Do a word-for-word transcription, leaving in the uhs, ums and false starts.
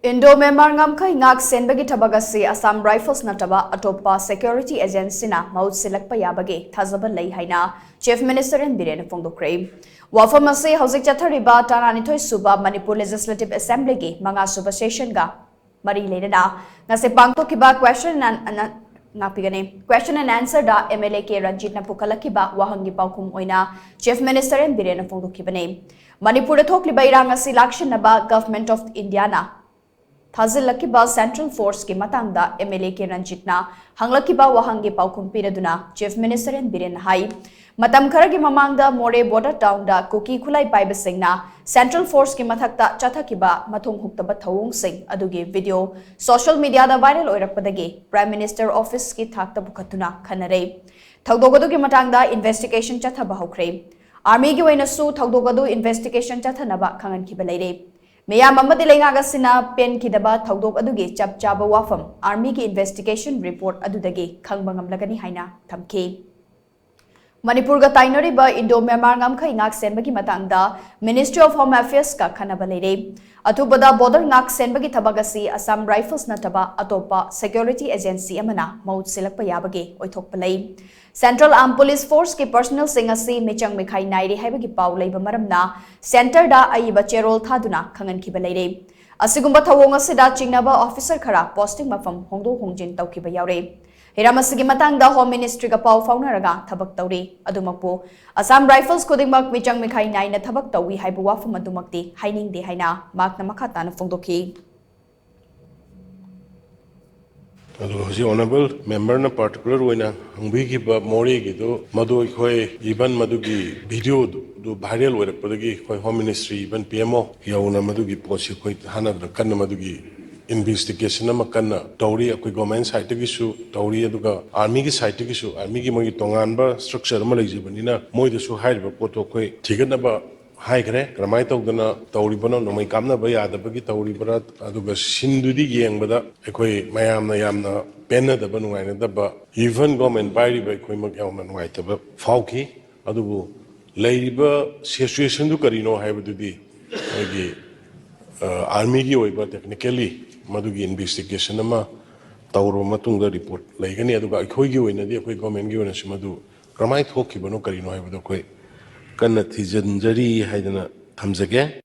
Indo Myanmar ꯉꯝꯈꯩ ꯉꯥꯛ ꯁꯦꯟꯕꯒꯤ ꯊꯕꯛ ꯑꯁꯤ ꯑꯁꯥꯝ ꯔꯥꯏꯐꯜꯁ ꯅꯠꯇꯕ ꯑꯇꯣꯞꯄ ꯁꯦꯀ꯭ꯌꯨꯔꯤꯇꯤ ꯑꯦꯖꯦꯟꯁꯤꯅ ꯃꯍꯨꯠ ꯁꯤꯜꯂꯛꯄ ꯌꯥꯕꯒꯤ ꯊꯥꯖꯕ ꯂꯩ ꯍꯥꯏꯅ ꯆꯤꯐ ꯃꯤꯅꯤꯁꯇꯔ ꯑꯦꯟ ꯕꯤꯔꯦꯟꯅ ꯐꯣꯡꯗꯣꯛꯈ꯭ꯔꯦ꯫ ꯋꯥꯐꯝ ꯑꯁꯤ ꯍꯧꯖꯤꯛ ꯆꯠꯊꯔꯤꯕ ꯇꯔꯥꯅꯤꯊꯣꯏ ꯁꯨꯕ ꯃꯅꯤꯄꯨꯔ ꯂꯦꯖꯤꯁꯂꯦꯇꯤꯚ ꯑꯦꯁꯦꯝꯕ꯭ꯂꯤꯒꯤ ꯃꯉꯥ ꯁꯨꯕ ꯁꯦꯁꯟꯒ ꯃꯔꯤ ꯂꯩꯅꯅ ꯉꯁꯤ ꯄꯥꯡꯊꯣꯛꯈꯤꯕ ꯀ꯭ꯋꯦꯁꯟ ꯑꯦꯟ ꯑꯦꯟ-, ꯉꯥꯛꯄꯤꯒꯅꯤ, ꯀ꯭ꯋꯦꯁꯟ ꯑꯦꯟ ꯑꯦꯟꯁꯔꯗ ꯑꯦꯝ ꯑꯦꯜ ꯑꯦ ꯀꯦ ꯔꯟꯖꯤꯠꯅ ꯄꯨꯈꯠꯂꯛꯈꯤꯕ ꯋꯥꯍꯪꯒꯤ ꯄꯥꯎꯈꯨꯝ ꯑꯣꯏꯅ ꯆꯤꯐ ꯃꯤꯅꯤꯁꯇꯔ ꯑꯦꯟ ꯕꯤꯔꯦꯟꯅ ꯐꯣꯡꯗꯣꯛꯈꯤꯕꯅꯤ꯫ ꯃꯅꯤꯄꯨꯔꯗ ꯊꯣꯛꯂꯤꯕ ꯏꯔꯥꯡ ꯑꯁꯤ ꯂꯥꯛꯁꯤꯟꯅꯕ ꯒꯚꯔꯟꯃꯦꯟꯠ ꯑꯣꯐ ꯏꯟꯗꯤꯌꯥꯅ ꯊꯥꯖꯤꯜꯂꯛꯈꯤꯕ ꯁꯦꯟꯇ꯭ꯔꯦꯜ ꯐꯣꯔꯁꯀꯤ ꯃꯇꯥꯡꯗ ꯑꯦꯝ ꯑꯦꯜ ꯑꯦ ꯀꯦ ꯔꯟꯖꯤꯠꯅ ꯍꯪꯂꯛꯈꯤꯕ ꯋꯥꯍꯪꯒꯤ ꯄꯥꯎꯈꯨꯝ ꯄꯤꯔꯗꯨꯅ ꯆꯤꯐ ꯃꯤꯅꯤꯁꯇꯔ ꯑꯦꯟ ꯕꯤꯔꯦꯟꯅ ꯍꯥꯏ, ꯃꯇꯝ ꯈꯔꯒꯤ ꯃꯃꯥꯡꯗ ꯃꯣꯔꯦ ꯕꯣꯔꯗꯔ ꯇꯥꯎꯟꯗ ꯀꯨꯀꯤ ꯈꯨꯠꯂꯥꯏ ꯄꯥꯏꯕꯁꯤꯡꯅ ꯁꯦꯟꯇ꯭ꯔꯦꯜ ꯐꯣꯔꯁꯀꯤ ꯃꯊꯛꯇ ꯆꯠꯊꯈꯤꯕ ꯃꯊꯣꯡ ꯍꯨꯛꯇꯕ ꯊꯧꯑꯣꯡꯁꯤꯡ ꯑꯗꯨꯒꯤ ꯚꯤꯗꯤꯑꯣ ꯁꯣꯁꯤꯌꯦꯜ ꯃꯤꯗꯤꯌꯥꯗ ꯚꯥꯏꯔꯦꯜ ꯑꯣꯏꯔꯛꯄꯗꯒꯤ ꯄ꯭ꯔꯥꯏꯝ ꯃꯤꯅꯤꯁꯇꯔ ꯑꯣꯐꯤꯁꯀꯤ ꯊꯥꯛꯇ ꯄꯨꯈꯠꯇꯨꯅ ꯈꯟꯅꯔꯦ꯫ ꯊꯧꯗꯣꯛ ꯑꯗꯨꯒꯤ ꯃꯇꯥꯡꯗ ꯏꯟꯚꯦꯁꯇꯤꯒꯦꯁꯟ ꯆꯠꯊꯕ ꯍꯧꯈ꯭ꯔꯦ꯫ ꯑꯥꯔꯃꯤꯒꯤ ꯑꯣꯏꯅꯁꯨ ꯊꯧꯗꯣꯛ ꯑꯗꯨ ꯏꯟꯚꯦꯁꯇꯤꯒꯦꯁꯟ ꯆꯠꯊꯅꯕ ꯈꯪꯍꯟꯈꯤꯕ ꯂꯩꯔꯦ꯫ ꯃꯤꯌꯥꯝ ꯑꯃꯗꯤ ꯂꯩꯉꯥꯛ ꯑꯁꯤꯅ ꯄꯦꯟꯈꯤꯗꯕ ꯊꯧꯗꯣꯛ ꯑꯗꯨꯒꯤ ꯆꯞ ꯆꯥꯕ ꯋꯥꯐꯝ ꯑꯥꯔꯃꯤꯒꯤ ꯏꯟꯚꯦꯁꯇꯤꯒꯦꯁꯟ ꯔꯤꯄꯣꯔꯠ ꯑꯗꯨꯗꯒꯤ ꯈꯪꯕ ꯉꯝꯂꯒꯅꯤ ꯍꯥꯏꯅ ꯊꯝꯈꯤ꯫ ꯃꯅꯤꯄꯨꯔꯒ ꯇꯥꯏꯅꯔꯤꯕ ꯏꯟꯗꯣ ꯃ꯭ꯌꯥꯟꯃꯥꯔ ꯉꯝꯈꯩ ꯉꯥꯛ ꯁꯦꯟꯕꯒꯤ ꯃꯇꯥꯡꯗ ꯃꯤꯅꯤꯁꯇ꯭ꯔꯤ ꯑꯣꯐ ꯍꯣꯝ ꯑꯦꯐꯤꯌꯔꯁꯀ ꯈꯟꯅꯕ ꯂꯩꯔꯦ꯫ ꯑꯊꯨꯕꯗ ꯕꯣꯔꯗꯔ ꯉꯥꯛ ꯁꯦꯟꯕꯒꯤ ꯊꯕꯛ ꯑꯁꯤ ꯑꯁꯥꯝ ꯔꯥꯏꯐꯜꯁ ꯅꯠꯇꯕ ꯑꯇꯣꯞꯄ ꯁꯦꯀ꯭ꯌꯨꯔꯤꯇꯤ ꯑꯦꯖꯦꯟꯁꯤ ꯑꯃꯅ ꯃꯍꯨꯠ ꯁꯤꯜꯂꯛꯄ ꯌꯥꯕꯒꯤ ꯑꯣꯏꯊꯣꯛꯄ ꯂꯩ꯫ ꯁꯦꯟꯇ꯭ꯔꯦꯜ ꯑꯥꯔꯝ ꯄꯨꯂꯤꯁ ꯐꯣꯔꯁꯀꯤ ꯄꯔꯁꯅꯦꯜꯁꯤꯡ ꯑꯁꯤ ꯃꯤꯆꯪ ꯃꯤꯈꯥꯏ ꯅꯥꯏꯔꯦ ꯍꯥꯏꯕꯒꯤ ꯄꯥꯎ ꯂꯩꯕ ꯃꯔꯝꯅ ꯁꯦꯟꯇꯔꯗ ꯑꯏꯕ ꯆꯦꯔꯣꯜ ꯊꯥꯗꯨꯅ ꯈꯪꯍꯟꯈꯤꯕ ꯂꯩꯔꯦ꯫ ꯑꯁꯤꯒꯨꯝꯕ ꯊꯧꯑꯣꯡ ꯑꯁꯤꯗ ꯆꯤꯡꯅꯕ ꯑꯣꯐꯤꯁꯔ ꯈꯔ ꯄꯣꯁꯇꯤꯡ ꯃꯐꯝ ꯍꯣꯡꯗꯣꯛ ꯍꯣꯡꯖꯤꯟ ꯇꯧꯈꯤꯕ ꯌꯥꯎꯔꯦ꯫ ꯍꯤꯔꯝ ꯑꯁꯤꯒꯤ ꯃꯇꯥꯡꯗ ꯍꯣꯝ ꯃꯤꯅꯤꯁꯇ꯭ꯔꯤꯒ ꯄꯥꯎ ꯐꯥꯎꯅꯔꯒ ꯊꯕꯛ ꯇꯧꯔꯤ꯫ ꯑꯗꯨꯃꯛꯄꯨ ꯑꯁꯥꯝ ꯔꯥꯏꯐꯜꯁ ꯈꯨꯗꯤꯡꯃꯛ ꯃꯤꯆꯪ ꯃꯤꯈꯥꯏ ꯅꯥꯏꯅ ꯊꯕꯛ ꯇꯧꯏ ꯍꯥꯏꯕ ꯋꯥꯐꯝ ꯑꯗꯨꯃꯛꯇꯤ ꯍꯥꯏꯅꯤꯡꯗꯦ ꯍꯥꯏꯅ ꯃꯍꯥꯛꯅ ꯃꯈꯥ ꯇꯥꯅ ꯐꯣꯡꯗꯣꯛꯈꯤ꯫ ꯑꯗꯨꯒ ꯍꯧꯖꯤꯛ ꯑꯣꯅꯔꯦꯕꯜ ꯃꯦꯝꯕꯔꯅ ꯄꯥꯔꯇꯤꯀꯨꯂꯔ ꯑꯣꯏꯅ ꯍꯪꯕꯤꯈꯤꯕ ꯃꯣꯔꯦꯒꯤꯗꯨ, ꯃꯗꯨ ꯑꯩꯈꯣꯏ ꯏꯚꯟ ꯃꯗꯨꯒꯤ ꯚꯤꯗꯤꯑꯣꯗꯨ ꯚꯥꯏꯔꯦꯜ ꯑꯣꯏꯔꯛꯄꯗꯒꯤ ꯑꯩꯈꯣꯏ home ministry, even P M O ꯌꯧꯅ ꯃꯗꯨꯒꯤ ꯄꯣꯠꯁꯤ ꯑꯩꯈꯣꯏ ꯊꯥꯅꯕꯗ ꯀꯟꯅ ꯃꯗꯨꯒꯤ ꯏꯟꯚꯦꯁꯇꯤꯒꯦꯁꯟ ꯑꯃ ꯀꯟꯅ ꯇꯧꯔꯤ꯫ ꯑꯩꯈꯣꯏ ꯒꯣꯔꯃꯦꯟ ꯁꯥꯏꯠꯇꯒꯤꯁꯨ ꯇꯧꯔꯤ, ꯑꯗꯨꯒ ꯑꯥꯔꯃꯤꯒꯤ ꯁꯥꯏꯠꯇꯒꯤꯁꯨ, ꯑꯥꯔꯃꯤꯒꯤ ꯃꯣꯏꯒꯤ ꯇꯣꯉꯥꯟꯕ ꯁ꯭ꯇ꯭ꯔꯛꯆꯔ ꯑꯃ ꯂꯩꯖꯕꯅꯤꯅ ꯃꯣꯏꯗꯁꯨ ꯍꯥꯏꯔꯤꯕ ꯄꯣꯠꯇꯣ ꯑꯩꯈꯣꯏ ꯊꯤꯒꯠꯅꯕ ꯍꯥꯏꯈ꯭ꯔꯦ꯫ ꯀꯔꯝꯍꯥꯏꯅ ꯇꯧꯗꯅ ꯇꯧꯔꯤꯕꯅꯣ, ꯅꯣꯡꯃꯩ ꯀꯥꯞꯅꯕ ꯌꯥꯗꯕꯒꯤ ꯇꯧꯔꯤꯕ꯭ꯔꯥ? ꯑꯗꯨꯒ ꯁꯤꯟꯗꯨꯗꯤ ꯌꯦꯡꯕꯗ ꯑꯩꯈꯣꯏ ꯃꯌꯥꯝꯅ ꯌꯥꯝꯅ ꯄꯦꯟꯅꯗꯕ, ꯅꯨꯡꯉꯥꯏꯅꯗꯕ, ꯏꯚꯟ ꯒꯣꯔꯃꯦꯟ ꯄꯥꯏꯔꯤꯕ ꯑꯩꯈꯣꯏꯃꯛ ꯌꯥꯝꯅ ꯅꯨꯡꯉꯥꯏꯇꯕ ꯐꯥꯎꯈꯤ꯫ ꯑꯗꯨꯕꯨ ꯂꯩꯔꯤꯕ ꯁꯤꯆꯨꯋꯦꯁꯟꯗꯨ ꯀꯔꯤꯅꯣ ꯍꯥꯏꯕꯗꯨꯗꯤ ꯑꯩꯈꯣꯏꯒꯤ ꯑꯥꯔꯃꯤꯒꯤ ꯑꯣꯏꯕ ꯇꯦꯛꯅꯤꯀꯦꯜꯂꯤ ꯃꯗꯨꯒꯤ ꯏꯟꯚꯦꯁꯇꯤꯒꯦꯁꯟ ꯑꯃ ꯇꯧꯔꯕ ꯃꯇꯨꯡꯗ ꯔꯤꯄꯣꯔꯠ ꯂꯩꯒꯅꯤ꯫ ꯑꯗꯨꯒ ꯑꯩꯈꯣꯏꯒꯤ ꯑꯣꯏꯅꯗꯤ, ꯑꯩꯈꯣꯏ ꯒꯣꯔꯃꯦꯟꯒꯤ ꯑꯣꯏꯅꯁꯨ ꯃꯗꯨ ꯀꯔꯝꯍꯥꯏꯅ ꯊꯣꯛꯈꯤꯕꯅꯣ, ꯀꯔꯤꯅꯣ ꯍꯥꯏꯕꯗꯣ ꯑꯩꯈꯣꯏ ꯀꯟꯅ ꯊꯤꯖꯤꯟꯖꯔꯤ ꯍꯥꯏꯗꯅ ꯊꯝꯖꯒꯦ꯫